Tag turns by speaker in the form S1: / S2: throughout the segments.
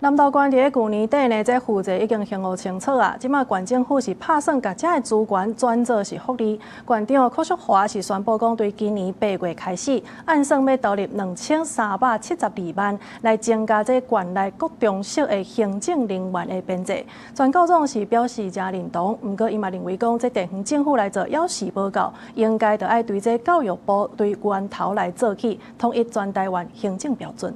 S1: 南投縣佇舊年底呢，這負債已經顯露清楚啊！這馬縣政府是拍算共遮的資源轉做是福利。縣長柯淑華是宣布講，對今年8月開始，按算欲投入2372萬來增加這縣內國中小的行政人員的編制。全教總是表示誠認同，毋過伊嘛認為講，這地方政府來做猶是無夠，應該著愛對這教育部對源頭來做起，統一全台灣行政標準。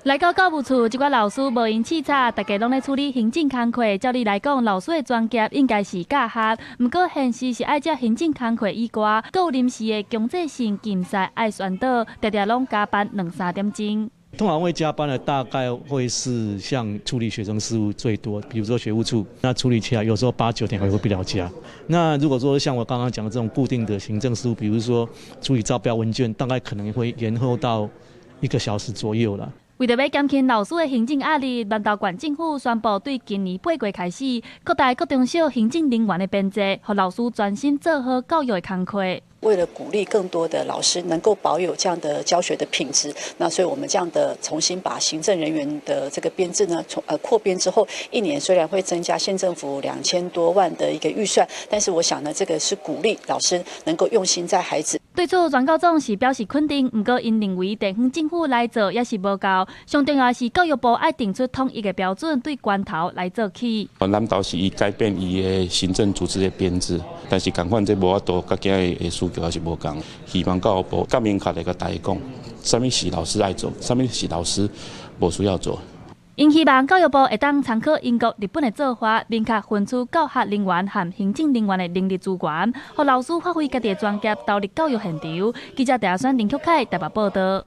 S2: 來到教務處，這寡老師無閒視察，大家攏咧處理行政工課。照理來講，老師的專業應該是教學，毋過現實是愛接行政工課以外，閣有臨時的強制性競賽愛宣導，常常攏加班兩三點鐘。
S3: 通常會加班的大概會是像處理學生事務最多，比如說學務處，那處理起來有時候八九點還回不了家。那如果說像我剛剛講的這種固定的行政事務，比如說處理招標文件，大概可能會延後到1個小時左右了。
S2: 為著欲減輕老師的行政壓力，南投縣政府宣布對今年八月開始，擴大國中小行政人員的編制，予老師專心做好教育的工課。
S4: 為了鼓勵更多的老師能夠保有這樣的教學的品質，那所以我們這樣的重新把行政人員的這個編制呢，從擴編之後，一年雖然會增加縣政府2000多萬的一個預算，但是我想呢，這個是鼓勵老師能夠用心在孩子。
S2: 對此，全教總是表示肯定，毋過𪜶認為地方政府來做猶是無夠，上重要是教育部愛定出統一的標準，對源頭來做起。
S5: 南投是伊改變伊的行政組織的編制，但是仝款這無法度，佮今的需求還是無仝。希望教育部較明確來共大家講，啥物是老師愛做，啥物是老師無需要做。
S2: 𪜶希望教育部會當參考英國、日本的做法，明確分出教學人員和行政人員的人力資源，予老師發揮家己的專業，投入教育現場。記者鄭選林曲凱台北報導。